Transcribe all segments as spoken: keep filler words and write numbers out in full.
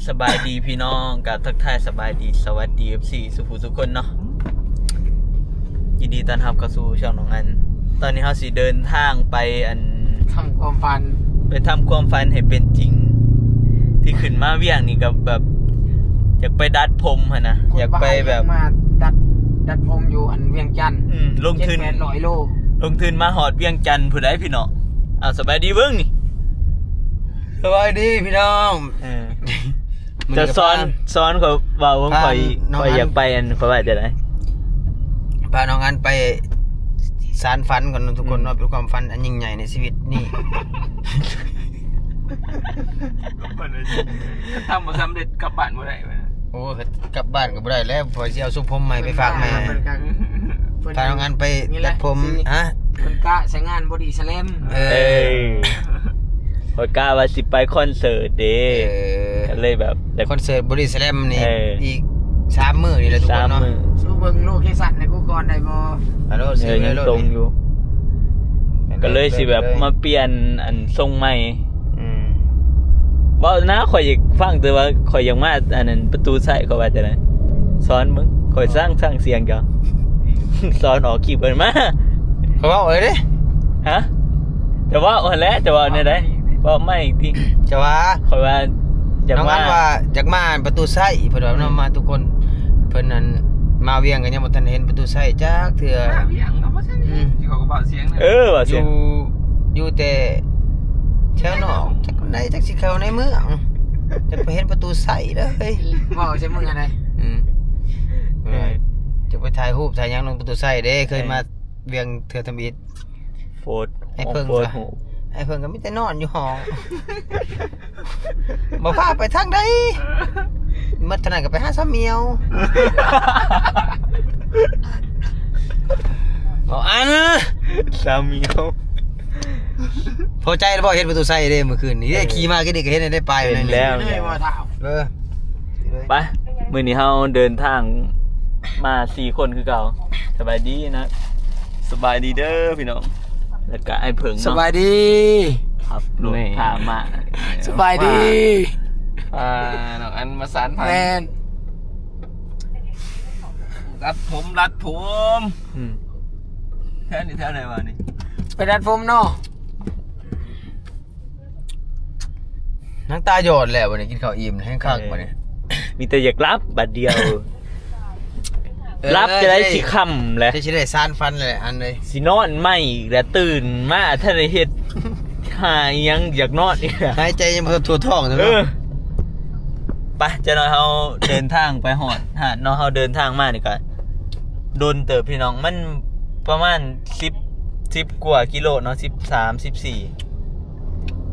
สบายดีพี่น้อง กับทักทายสบายดี สวัสดี เอฟซี สุภูสุคนเนาะ ยินดีต้อนรับเข้าสู่ช่องน้องอัน ตอนนี้เฮาสิเดินทางไปอัน ทำความฝัน ไปทำความฝันให้เป็นจริง ที่ขึ้นมาเวียงนี่ก็แบบ อยากไปดัดผมหั้นนะ อยากไปแบบ มาดัดดัดผมอยู่อันเวียงจันทน์ อืมลงทุน เจ็ดแปดร้อยโล ลงทุนมาฮอดเวียงจันทน์ผู้ใดพี่น้อง เอาสบายดีเบิ่งนี่ สบายดีพี่น้อง เออ มื้อนี้ จะ ก็ สอน พา สอนเขาเว้าของข่อย พาน้อง ข่อยอยาก อัน ไปอันข่อยว่าจะได๋ พาน้องอันไปสารฝันก่อนเนาะทุกคนเนาะ อืม เป็นความฝันอันยิ่งใหญ่ในชีวิตนี่ ทำบ่สำเร็จกลับบ้านบ่ได้วะ โอ้กลับบ้านก็บ่ได้แล้วพอสิเอาสุพรมใหม่ไปฝากแม่ เพิ่นกะ พาน้องอันไป นี่แหละ ดัดผม สิ ฮะ เพิ่นกะใส่งานบอดี้สแลม เอ เอ้ อย ข่อยกล้าว่าสิไปคอนเสิร์ตเด้ เออ ก็เลยแบบอยาก คอนเสิร์ตบอดี้สแลมนี่ เออ อีกสามมื้อนี่แหละทุก สา คน ม เนาะ มื้อ สู้เบิ่งโลเคชั่นในกูก่อนได้บ่ ฮัลโหล เออยังตรงอยู่ ก็เลยสิแบบมาเปลี่ยนอันทรงใหม่ อืม เว้านะข่อยอยากฟังแต่ว่าข่อยอยากมาอันนั้นประตูไซข่อยว่าจะได๋ สอนมึงข่อยสร้างสร้างเสียงเจ้า สอนออกคลิปเพิ่นมา เขาบอกเอ้ยเด้ ฮะ จะเว้าหั่นแหละจะเว้าแนวใด๋ เว้าใหม่อีกที จะว่า ข่อยว่าอยาก น้อง มา อันว่าอยากมาประตูไซเพิ่นว่าเนาะมาทุกคน เพิ่นนั้นมาเวียงกันยังบ่ทันเห็นประตูไซจักเทื่อ มาเวียงก็บ่ใช่นี่ อืม ที่เขาก็บอกเสียงนะ เออว่า อ เสียง ยู่อยู่แต่แถวนอกจักคนใดจักสิเข้าในเมืองจักไปเห็นประตูไซเลย บอกใช่มึงอะไร อืมจะไปถ่ายรูปถ่ายหยังลงประตูไซเด้เคยมาเวียงเทื่อทำอิฐ โฟด ไอ้เพิ่ง โฟด ไอ้เพิ่งก็มีแต่นอนอยู่ห้อง บ่พาไปทางใด หมดเท่านั้นก็ไปหาสาวเหมียว บอกอัน สาวเหมียว พอใจแล้วบ่เห็นประตูไซเด้เมื่อคืนนี้ เออ ขี่มาก็ดีก็เห็นได้ไป เห็นแล้ว เลยว่าถาม เออ ไป มื้อนี้เฮาเดินทางมาสี่คนคือเก่า สบายดีนะ สบายดีเด้อพี่น้อง แล้วก็ไอ้เพิ่งเนาะ สบายดี ขับรถ นี่ พามา สบายดี อ่าน้องอันมาสารพัน แมน รัดผมรัดผม อืม แถวนี้แถวไหนวะนี่ ไปดัดผมเนาะ น้ำตาหยดแล้ววันนี้กินข้าวอิ่มแห้งคักวันนี้ มีแต่อยากรับบัดเดียว เออ รับจะได้สิค่ำแหละ จะสิได้สารฝันเลยอันเลย สินอนไม่อีกแล้วตื่นมาถ้าได้เฮ็ดหาอิหยังอยากนอนอีกแล้ว หายใจยังบ่ทั่วท้องเลย เออ ไปจะน้อยเฮาเดินทางไปฮอดหาดเนาะ เฮาเดินทางมานี่ก็โดนเติบพี่น้อง มันประมาณสิบ สิบกว่ากิโลเนาะ สิบสาม สิบสี่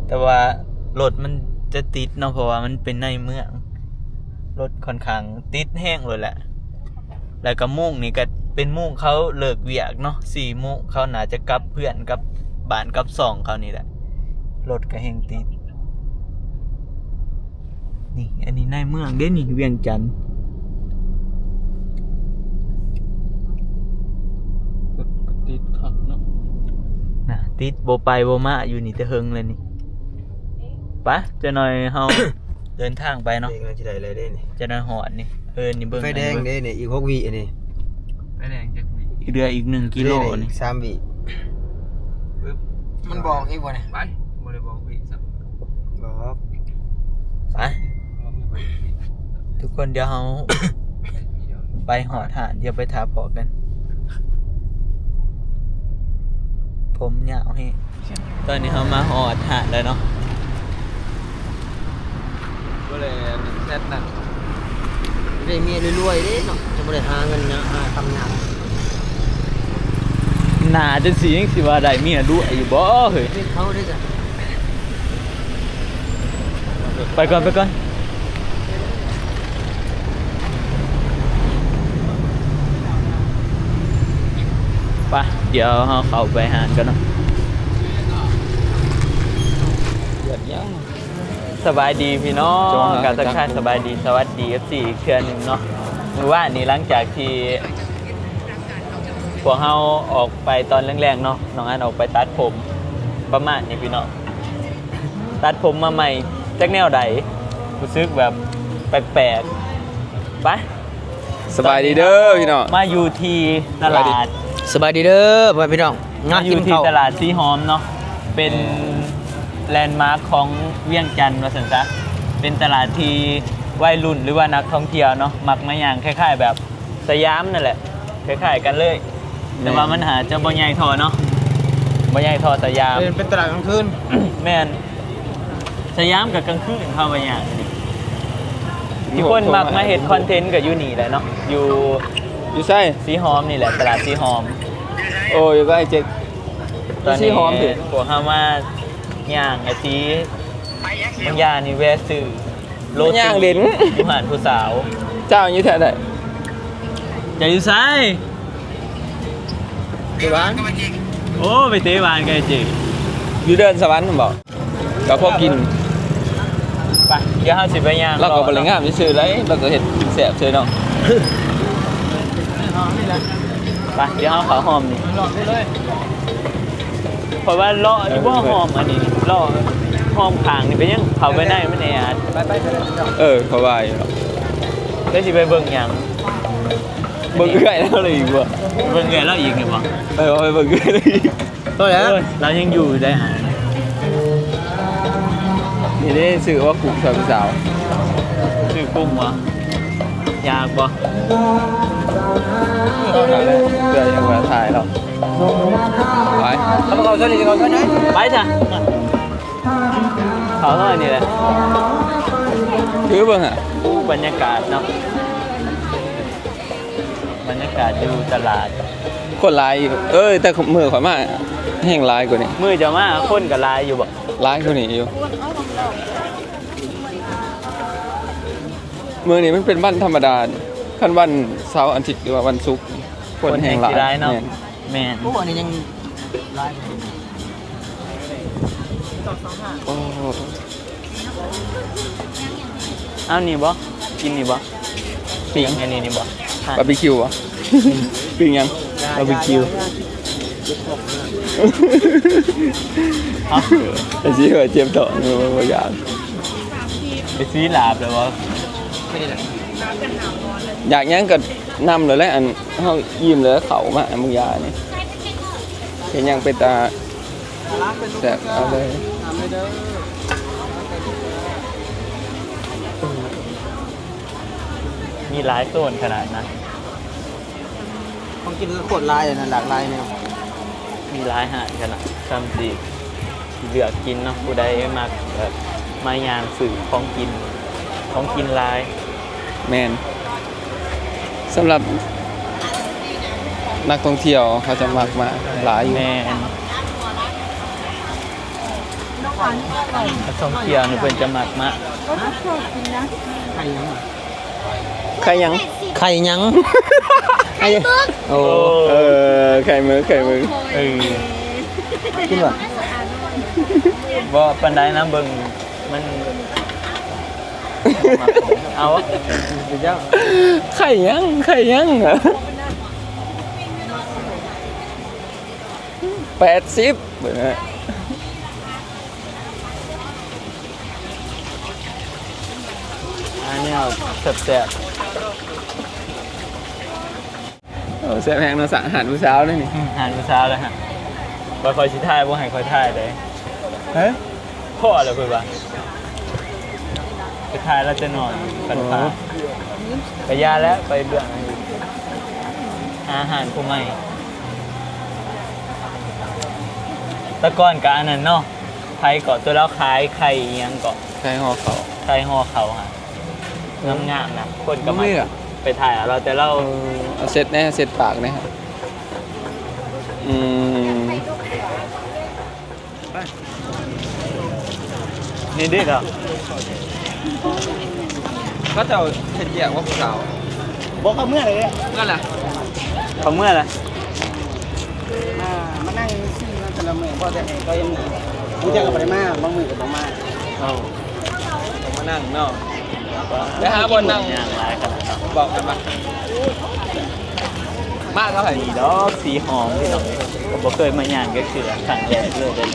แต่ว่ารถมันจะติดเนาะ เพราะว่ามันเป็นในเมือง รถค่อนข้างติดแฮงเลยแหละ แล้วก็โมงนี่ก็เป็นโมงเขาเลิกเวียกเนาะ สี่โมงเขาน่าจะกลับเฮือนกลับบ้านกลับซองเขานี่แหละ รถก็แฮงติด นี่ อันนี้ในเมืองเด้นี่ เวียงจันทน์ รถก็ติดขับเนาะ นะติดบ่ไปบ่มาอยู่นี่แต่เฮิงเลยนี่ ไปจะน้อยเฮา เดินทางไปเนาะ เบิ่งแล้วสิได้อะไรเด้นี่ จะน้อยฮอดนี่ เออ นี่เบิ่ง ไฟแดงเด้นี่อีกหกวิอันนี้ ไฟแดงจักหวี อีกเดืออีกหนึ่งกิโลนี่ สามวิ ปึ๊บ มันบอกอีกบ่เนี่ย ไปบ่ได้บอกหวีสัก บอก ไป บ่มีใบหวี ทุกคนเดี๋ยวเฮา เดียว ไปฮอดหาดเดี๋ยวไปถาพอกัน ผมยาวแฮง ตอนนี้เฮามาฮอดหาดแล้วเนาะ ก็เลยแชทนั่น ได้เมียรวยๆเด้เนาะจะบ่ได้หาเงินยากหาคำยาก หน้าจังสิยังสิว่าได้เมียรวยอยู่บ่เฮ้ย เป็นเขาได้จ้ะ ไปก่อนไปก่อน ไป เดี๋ยวเฮาเข้าไปหากันเนาะ เดือดยัง สบายดีพี่น้อง จ้องแล้ว กราบทักทายสบายดี สวัสดี เอฟซี อีกเทื่อหนึ่งเนาะ มื้อวานนี้หลังจากที่ พวกเฮาออกไปตอนแลงๆเนาะ น้องอันออกไปตัดผม ประมาณนี้พี่น้อง ตัดผมมาใหม่ จักแนวใด รู้สึกแบบ แปลกๆ ไป สบายดีเด้อพี่น้อง มาอยู่ที่ตลาด สบายดีเด้อพ่อแม่พี่น้อง มาอยู่ที่ตลาดสีหอมเนาะ เป็นแลนด์มาร์คของเวียงจันทน์ว่าซั่นซะ เป็นตลาดที่วัยรุ่นหรือว่านักท่องเที่ยวเนาะ มักมาย่างคล้ายๆแบบสยามนั่นแหละ คล้ายๆกันเลย แต่ว่ามันหาจะบ่ใหญ่เท่าเนาะ บ่ใหญ่เท่าสยาม เป็น เป็นตลาดกลางคืน แม่น สยามกับกลางคืนเข้าไปอย่างที่คนมักมาเฮ็ดคอนเทนต์กับอยู่นี่แหละเนาะ อยู่ อยู่ไส สีหอมนี่แหละ ตลาดสีหอม โอ้ อยู่ใกล้เจ็ด ตอนนี้ สีหอมสิ พวกเฮามาย่างไอ้สีบางอย่างนี่แวะซื้อโรตี ย่างเล่น อยู่ห้านผู้สาว เจ้าอยู่แถวใด จะอยู่ไส อยู่บ้าน โอ้ ไปเตะบาลไกลเจ๋ง อยู่เดินสวรรค์บ่ ก็พอกิน ไป เดี๋ยวเฮาสิไปย่าง เราก็บ่ได้งามซื่อๆเลย เราก็เฮ็ดแซ่บซื่อเนาะ ไป เดี๋ยวเฮาเข้าหอมนี่ เพราะว่าเลาะอยู่บ่หอมอันนี้ เลาะหอมข้างนี่เป็นหยัง เข้าไปในมันแออัด เออ เขาว่าอยู่เนาะ แล้วสิไปเบิ่งหยัง เบิ่งเอื้อยแล้วเลยอีกบ่ เบิ่งเอื้อยแล้วอีกนี่บ่ เออ เอาไปเบิ่งเอื้อยเลยอีก โทษนะ โอ้ย เรายังอยู่ได้หา นี่ได้ซื้อว่ากุ้งซอยผู้สาว ซื้อกุ้งบ่ อยากบ่ เดี๋ยวยังมาถ่ายเรา ไป เขาบอกเขาชวนอีกเขาชวนไหน ไปจ้ะ เขาเท่านี้แหละ คือเบิ่งอะ บรรยากาศเนาะ บรรยากาศอยู่ตลาด คนหลายอยู่ เอ้ย แต่มื้อข่อยมาแฮงหลายกว่านี้ มื้อเจ้ามาคนก็หลายอยู่บ่ หลายกว่านี้อยู่ มื้อนี้มันเป็นวันธรรมดา คันวันเสาร์อาทิตย์หรือว่าวันศุกร์ คนแฮงหลาย คนแฮงสิหลายเนาะ แม่น แม่น โอ้ อันนี้ยังหลาย โอ้ เอานี่บ่ กินนี่บ่ ปิ้งอันนี้นี่บ่ บาร์บีคิวบ่ ปิ้งหยัง บาร์บีคิว เอา ไอ้สิเฮ้ยเจ็บท้อง เออ บ่อยาก ไปซื้อลาบแล้วบ่ อยากหยังก็นำเลยแหละ อันเฮาอิ่มเลย เข้ามามื้อยานี่ เห็นหยังเป็นตา แซ่บ เอาเลย มีหลายโซนขนาดนั้น ของกินก็โคตรหลายเลยนะ หลากหลายแนว มีหลายห้างขนาด ซ้ำสิเลือกกินเนาะ ผู้ใดมักแบบมาย่างซื้อของกิน ของกินหลาย แม่น สำหรับนักท่องเที่ยวเขาจะมักมาหลายอยู่ แม่น นักท่องเที่ยวนี่เพิ่นจะมักมา ไข่หยัง ไข่หยัง ไข่หยัง ไข่ โอ้ เออ ไข่หมึก ไข่หมึก เออ กินบ่ บ่ปานใดนะ เบิ่งมัน เอา เดี๋ยวเจ้า ไข่หยัง ไข่หยังอะ แปดสิบ เบิ่งฮะ อันนี้เอาแซ่บๆ เออ แซ่บแฮงเนาะ สะ อาหารมื้อเช้าเลยนี่ อืม อาหารมื้อเช้าเลยฮะ บ่ค่อยสิถ่าย บ่ให้ค่อยถ่ายเลย ฮะ พอแล้วเพิ่นว่า ไปถ่ายแล้วจะนอนกัน อ๋อ พา ไปยาแล้ว ไปเบื้องอันนี้ อาหารผู้ใหม่ แต่ก่อนก็อันนั้นเนาะ ไผก็ตัวลาวขายไข่อิหยังก็ ไข่ห่อข้าว ไข่ห่อข้าวฮะ งามๆนะ คนก็มา บ่มีอะ ไปถ่ายเอาเราแต่เรา เออ เอาเซตแหน่ เซตปากแหน่ อืม นี่ดิเหรอ เขาเจ้าเฮ็ดแยกว่าผู้สาว บอกเขาเมื่อไหร่เนี่ย นั่นแหละ เขาเมื่อไหร่ อ่า มานั่งซื้อมาแต่ละมื้อ เพราะแต่ไหนก็ยังมี ผู้เจ้าก็บ่ได้มา บางมื้อก็บ่มา เอา มานั่งเนาะ ไปหาบ่อนนั่ง ย่างหลายขนาดนั้น บอกกันปะ มาเท่าไหร่ นี่ดอกสีหอมพี่น้อง ผมบ่เคยมาย่างก็คือครั้งแรกเลยเด้อ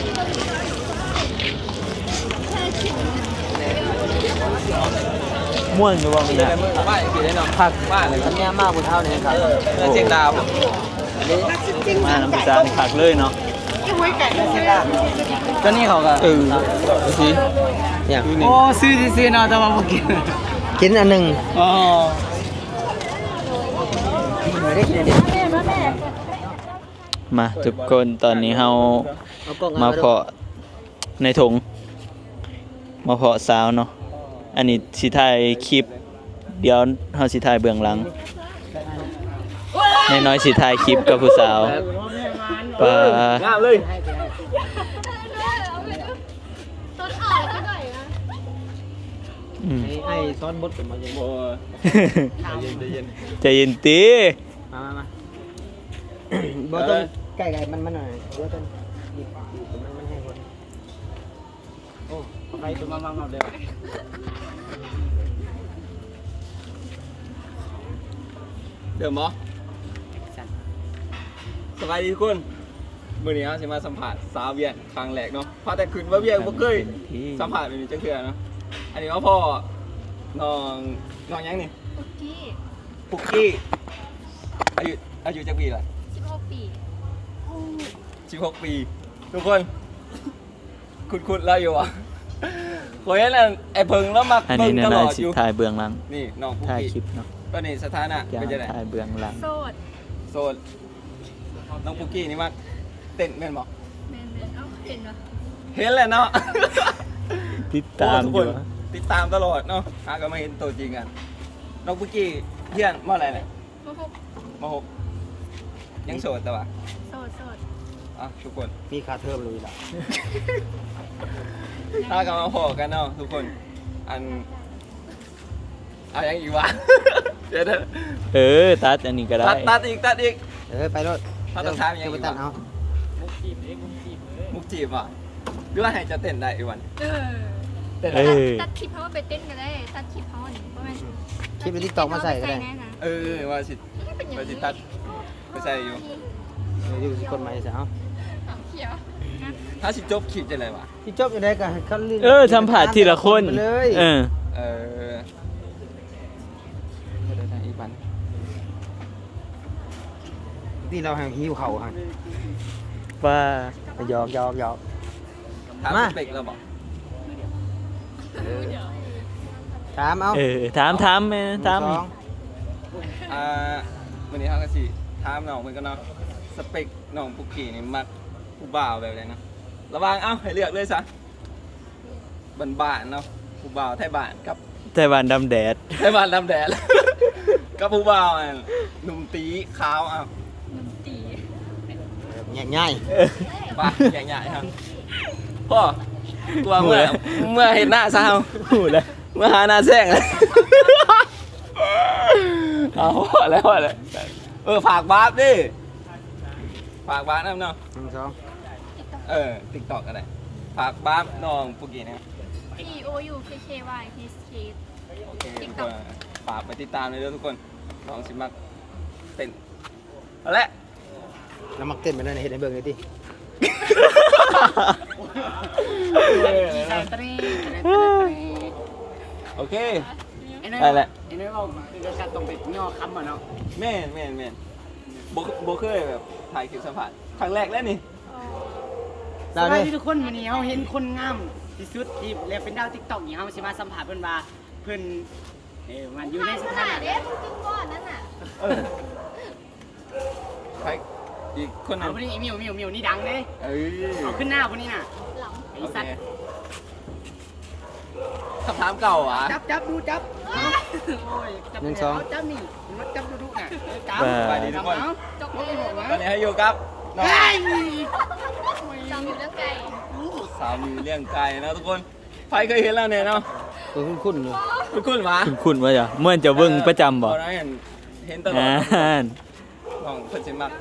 ห ม่วนอยู่บ่มีนะ บ้านกินได้เนาะ ผัก บ้านเลย อันเนี้ยมากกว่าเท่านี้ครับ เออเสียงดาว มาน้ำตาลผักเลยเนาะ ตอนนี้เขาก็ เออสิเนี่ย โอ้ซื้อซื้อเนาะแต่ว่าบ่กิน กินอันหนึ่ง อ๋อ มาทุกคนตอนนี้เฮา เอากล้อง มาเพาะในถุงมาเพาะสาวเนาะ อันนี้สิถ่ายคลิป เดี๋ยวเฮาสิถ่ายเบื้องหลังนายน้อยสิถ่ายคลิปกับผู้สาวปะ งามเลย ต้นอ่อนก็ได้นะ อืม ไอ้ซ้อนบทกันมายังบ่ใจเย็นใจเย็น ใจเย็นตี มามามาบ่ต้องใกล้ๆมันมันหน่อยบ่ต้องหยิบหยิบมันมันให้คนโอ้ไปตัวมามามาเร็วเดี๋ยวหมอสบายดีทุกคน มื้อนี้เฮาสิมาสัมภาษณ์สาวเวียดครั้งแรกเนาะ พาแต่ขึ้นมาเวียดบ่เคยสัมภาษณ์แบบนี้จักเทื่อเนาะ อันนี้มาพ้อน้องน้องหยังนี่ ปุกกี้ ปุกกี้ อายุอายุจักปีล่ะ สิบหกปี สิบหกปี ทุกคน คุ้นๆแล้วอยู่วะ ข้อยเห็นอันไอ้เพิ่งแล้วมัก อัน เบิ่ นี้ ง นาย ตล น้ อ อย ด สิ อยู่ ถ่ายเบื้องหลัง นี่น้องปุก ถ่าย กี้ คลิปเนาะ ตอนนี้สถานะ จะ เป็นจังได๋ ถ่ายเบื้องหลัง โสด โสด น้องปุกกี้นี่มักเต้นแม่นบ่ แมนแมนเอาเห็นเหรอ เห็นแหละเนาะ ติดตาม ทุก อ คน ยู่ ติดตามตลอดเนาะ หาก็มาเห็นตัวจริงกัน น้องปุกกี้เฮียนม.อะไรเนี่ย ม .หก ม .หก ยังโสดแต่ว่า โสดโสด อ่ะทุกคน มีค่าเทอมเลยล่ะ ถ้ากลับมาพอกันเนาะทุกคน อันเอายังอีกวะ เดี๋ยวเดี๋ยว เออ ตัดอันนี้ก็ได้ ตัดตัดอีกตัดอีก เออ ไปรถ เขาต้องถามยังไง ไปตัดเอา มุกจีบอ่ะหรือว่าให้เจะเต้นได้อีกวัน เออ เต้น เอ ได้ อ ตัดคลิปเขาไปเต้นกันได้ ตัดคลิปเขาอันนี้เพราะมัน คลิปใน TikTok มาใส่ก็ได้ แน่นะ เออว่าสิ มันเป็นอย่าง ว่าสิ นี้ ตัดไปใส่อยู่ เดี๋ยวอยู่ที่กฎหมายซะเอา เขียว ถ้าสิจบคลิปจะอะไรวะ ที่จบอยู่ได้ก็ให้เขาเล่น เออ สัมภาษณ์ทีละคน ไปเลย เออ เออเดี๋ยวนะอีกวัน ที่เราแห่งหิวเขาฮะว่าหยอกหยอกหยอก ถาม มา สเปคเราบอก ถามเอา เออ ถามถามแม่ถาม อ่าวันนี้เขาก็สิถามน้องเพิ่นก็เนาะ สเปคน้องปุกกี้นี่มักผู้บ่าวแบบใดเนาะ ระหว่างเอ้าให้เลือกเลยซะ บ้านๆเนาะ ผู้บ่าวไทบ้านกับ ไต้หวันดำแดด ไทบ้านดำแดด กับผู้บ่าวอันหนุ่มตีขาวเอ้า หนุ่มตี ง่าย ไปใหญ่ๆครับพ่อตัวเมื่อเมื่อเห็นหน้าซาว หูแล้ว เมื่อหาหน้าแซงเลยเอาพอแล้วพอแล้วเออฝากบาฟดิฝากบาฟนำเนาะ หนึ่งสอง เออ TikTok ก็ได้ฝากบาฟน้องปุกกี้นะ P O U K K Y H K โอเคทุกคนฝากไปติดตามเลยเด้อทุกคนน้องสิมักเต้นเอาละ แล้วมักเต้นไปนั่นเห็นในเบิ่งเลยที่ สตรี โอเค ไอ้นั่น ได้แหละ ไอ้นั่นเราคือจะต้องไปย่อคำอ่ะเนาะ แม่นแม่นแม่นบ่บ่เคยแบบถ่ายคลิปสัมภาษณ์ครั้งแรกแล้วนี่ สวัสดีทุกคนวันนี้เราเห็นคนงามที่สุดที่แล้วเป็นดาว TikTok นี่เราสิมาสัมภาษณ์เพิ่นว่าเพิ่นเออมันอยู่ในสถานะ เด้มึงจึงก่อนนั่นน่ะ เออใครอีกคนหนึ เอา ง คนนี้ไอ้มิวมิวมิวนี่ดังเลย เอ้ย เอาขึ้นหน้าคนนี้น่ะไอ้สัตว์ คำถามเก่าอ่ะ จับจับดูจับโอ้ยจับ หนึ่งสอง เอาจับนี่มันจับดูดูน่ะเออจับ ไป ไปดีทุกคน เอา จบเลย ตอนนี้ให้อยู่ครับน้อง เฮ้ย จำอยู่เรื่องไก่ สามีเลี้ยงไก่นะทุกคนใครเคยเห็นแล้วเนี่ยเนาะ คุ้นคุ้นๆเลย คุณคุณหมา คุ้นคุ้นๆว่าจ้ะเหมือนจะเบิ่งประจำบ่ ตอนนั้นเห็นตลอด อ่าน น้องเพิ่นสิมัก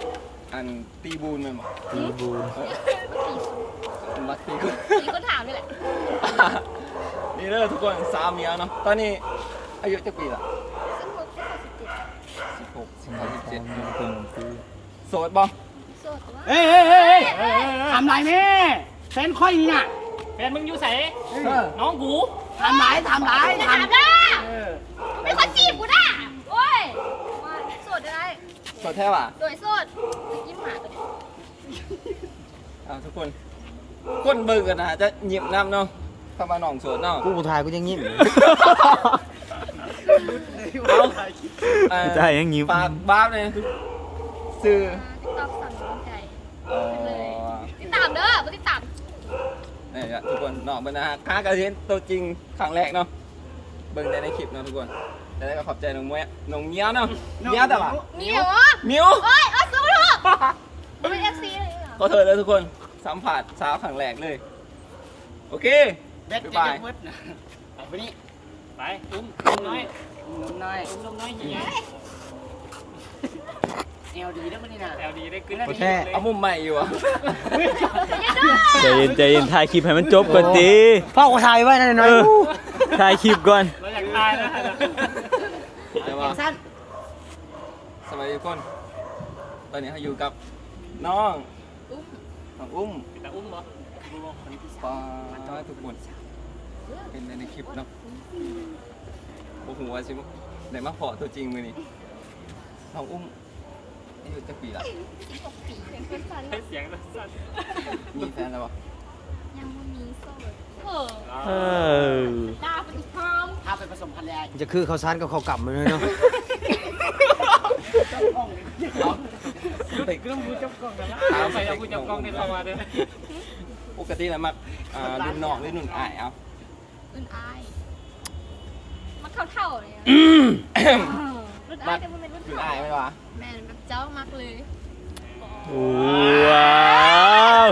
อันตีบูนแม่นบ่ ตีบูน เออมักตีบูน มีคนถามนี่แหละ นี่เด้อทุกคนสาวเหมียวเนาะตอนนี้อายุจักปีละ สิบหกสิบเจ็ด สิบหกสิบเจ็ดโสดบ่ โสดว่า เฮ้ยเฮ้ยเฮ้ยเฮ้ยถามหลายแม่แฟนค่อยนี่น่ะ แฟนมึงอยู่ไส เออ น้องกู ถามหลายถามหลายถาม ถามได้ เออ กูด่า โอ้ย โสดได้ โสดแท้ว่ะ โดยโสด ไปกินหมาตัวนี้ อ่า ทุกคน คนเบิ่งกันนะจะหยิบน้ำเนาะ เข้ามาหนองโสดเนาะ กูถ่ายกูยังยิ้มอยู่ เอา เอ่อ ถ่ายยังยิ้ม ฝากบาฟเลย ซื้อ ติดตามสั่งกำลังใจ อ๋อ เลย ติดตามเด้อ บ่ติดตาม นี่แหละทุกคน น้องเพิ่นนะฮะ ข้าก็เห็นตัวจริงครั้งแรกเนาะ เบิ่งแต่ในคลิปเนาะทุกคน แต่ได้ก็ขอบใจน้องมวย น้องเมียวเนาะ เมียวแต่ว่า เหมียว มิว โอ้ย โอ้ย สู้ลูก เป็นเอฟซีเลยเหรอ ขอโทษเลยทุกคน สัมผัสสาวครั้งแรกเลย โอเค แบตจะ บ๊ายบาย จะเบิดนะ เอาไปนี่ ไป อุ้มนมน้อย อุ้มนมน้อย อุ้มนมน้อยเฮีย แอลดีแล้วมันนี่นะ แอลดีได้ขึ้น โอเค เอามุมใหม่อยู่อะ ใจเย็น ใจเย็น ถ่ายคลิปให้มันจบก่อนติ เฝ้าถ่ายไว้นั่นหน่อย เออ ถ่ายคลิปก่อน เราอยากตายนะ แต่ว่า สั้น สวัสดีทุกคน ตอนนี้เราอยู่กับน้อง อุ้ม น้องอุ้ม เป็นตาอุ้มบ่ ปาทุกคน เป็นในคลิปเนาะ บ่ฮู้ว่าสิได้มาพ้อตัวจริงมื้อนี้ น้องอุ้ม อายุจักปีละ สิบหกปี เสียงสั้นๆ เสียงสั้นๆ มีแฟนแล้วบ่ ยังบ่มี โสด เออ เออ ด่าไปอีกครั้ง พาไปผสมพันธุ์แล้ว จะคือข้าวสารกับข้าวกล่ำเลยเนาะ เด็กก็ต้องรู้จักกล้องกันละ เอาไปเอาผู้จับกล้องนี่เข้ามาเด้อ ปกติแล้วมัก อ่า รุ่นน้องหรือรุ่นอ้าย เอา รุ่นอ้าย มักเฒ่าๆเลยอะ รุ่นอ้ายแต่มันเป็นรุ่น รุ่น เฒ่า อ้ายแม่นวะ แม่นแบบเจ้ามักเลย ว้าว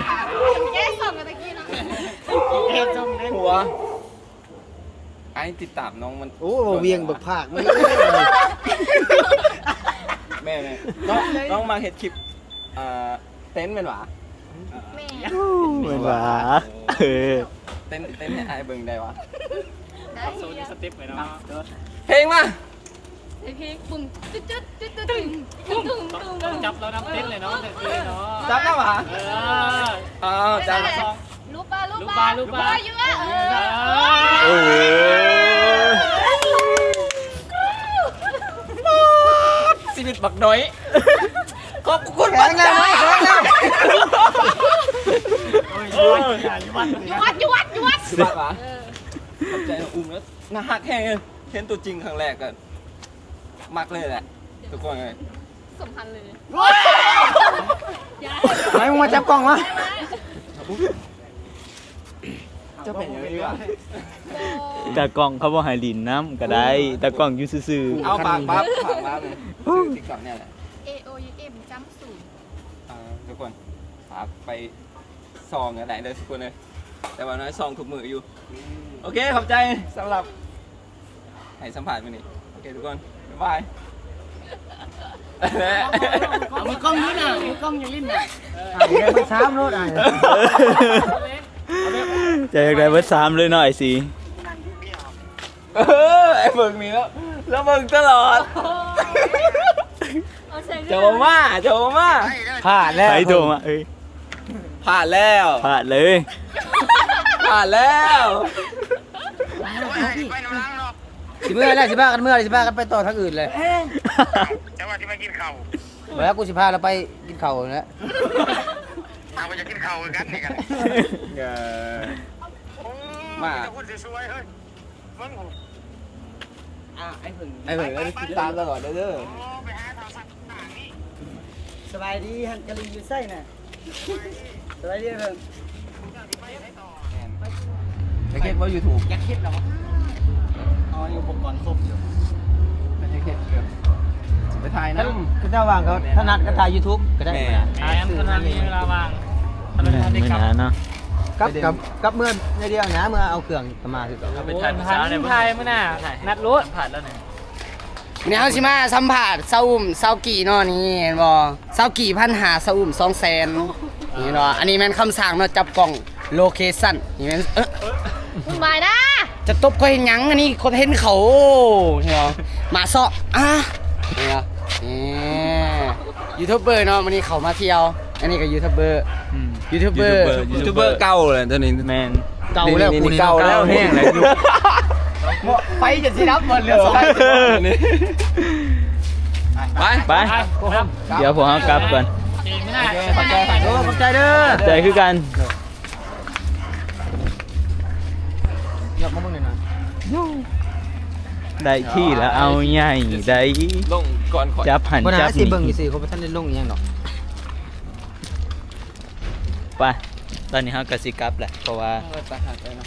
แก้ส่งกันตะกี้เนาะ แก้ส่งเลย หัว ไอ้ติดตามน้องมัน โอ้ เวียงบักผากมัน แม่แม่ น้อง น้องมาเฮ็ดคลิป อ่า เต้นแม่นหวา แม่ แม่นหวา เออ เต้น เต้นให้อ้ายเบิ่งได้หวา ได้ โซนสเต็ปไปเนาะ เพลงมา เพลงปุ้งจุดจุดจุดจุดตึงตึงตึงตึง ต้องจับเรานำเต้นเลยเนาะ เต้นเลยเนาะ จับได้หวา เออ อ๋อ จับ ได้ ลูกปลา ลูกปลา ลูกปลา ลูกปลา อยู่อะ เออ โอ้โห ชีวิตบักน้อย ขอบคุณมากจ้า โอ้ย อยู่วัด อยู่วัด อยู่วัด อยู่วัด สุดยอดหวา เออ ขอบใจน้องอุ้มนะ น่าฮักแฮงเลย เห็นตัวจริงครั้งแรกก็ มักเลยแหละ ทุกคนเลย สมพันธ์เลย อย่า ไหนมึงมาจับกล้องวะ เจ้าเป็นอย่างนี้วะ ตากล้องเขาบ่ให้หลินนำก็ได้ ตากล้องอยู่ซื่อๆ เอาฝากบัฟ ฝากบัฟเลย ชื่อ TikTok เนี่ยแหละ เอ โอ ยู เอ็ม จ้ำศูนย์ อ่า ทุกคน ฝากไปส่องกันได้เลยทุกคนเลย แต่ว่าน้อยส่องทุกมื้ออยู่ โอเค ขอบใจสำหรับ ให้สัมภาษณ์มื้อนี้ โอเค ทุกคน บ๊ายบาย เอามือกล้องนี้น่ะ มือกล้องอย่าลิ้นน่ะ ถ่ายได้เบิดสามโลดอ่ะ จะอยากได้เบิดสามเลยเนาะ ไอ้สี เออ ไอ้เบิ่งนี่แล้ว แล้วเบิ่งตลอด เอาใส่ โจมา โจมา พลาดแล้ว ใครโทรมา เอ้ย พลาดแล้ว พลาดเลย พลาดแล้ว สิเมื่อแล้ว สิพากันเมื่อ สิพากันไปต่อทางอื่นเลย แต่ว่าที่มากินข้าว แล้วกูสิพาเราไปกินข้าวแล้ว เอาไปจะกินข้าวกันนี่กัน เออ โอ้ มา จะพูดสวยๆเฮ้ย มึง อ่ะ ไอ้เผิง ไอ้เผิงก็ติดตามตลอดเด้อ โอ้ ไปหาทางสักหน้านี่ สบายดี ฮันกะลีอยู่ไสน่ะ สบายดี ไอ้เผิง จะเก็บว่า YouTube อยากเฮ็ดเหรอ เอาอุปกรณ์ครบอยู่ ไม่ได้เก็บเกือบไปถ่ายนำ คือถ้าว่างก็ถนัดก็ถ่าย YouTube ก็ได้ แม่ แม่ ถนัดมีเวลาว่าง แม่น ถนัด มื้อหน้าเนาะ กับ กับ กับเมื่อในเดียวนะ เมื่อเอาเครื่องมาคือเก่า เอาไปถ่าย โอ้ย ผู้สาวเนี่ย ถ่ายมื้อหน้า ถ่าย นัดโลด ผ่านแล้วเนี่ย มื้อนี้เฮาสิมาสัมภาษณ์สาวอุ้ม สาวกี่เนาะ นี่เห็นบ่ สาวกี่พันห้า สาวอุ้ม สองแสน นี่เนาะ อันนี้แม่นคำสั่งเนาะ จับกล้อง โลเคชั่น นี่แม่น เออ วุ่นวายนะ จะตบเขาเฮ็ดหยัง อันนี้คอนเทนต์เขา นี่เนาะ มาเซาะ อ่ะ นี่เนาะ นี่ ยูทูบเบอร์เนาะ มื้อนี้เขามาเที่ยว อันนี้ก็ยูทูบเบอร์ อืม ยูทูบเบอร์ ยูทูบเบอร์ ยูทูบเบอร์เก่าเลยตัวนี้ แม่น เก่าแล้ว นี่ กูนี่ เก่าแล้ว เก่าแฮงแล้ว ยุค ไฟจะสิดับหมดเหลือสอง ไป ไป เดี๋ยวผมเอากลับก่อน ขอบใจขอบใจเด้อ ใจคือกัน ยกมาเบิ่งหน่อยนะ ได้ที่แล้วเอาใหญ่ได้ ลงก่อนข่อย จับหัน บ่น่า จับ สิ นี่ เบิ่งซื่อเขาบ่ทันได้ลงอีหยังดอก ไป ตอนนี้เขากะสิกลับแหละ เพราะว่า ไปหาไปเนาะ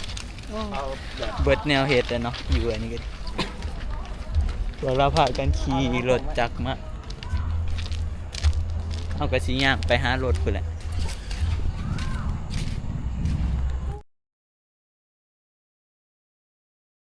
เบิดแนวเฮ็ดแล้วเนาะ อยู่อันนี้กันพวกเราพากันขี่รถจักรมา เขากะสิย่างไปหารถพุ่นแหละ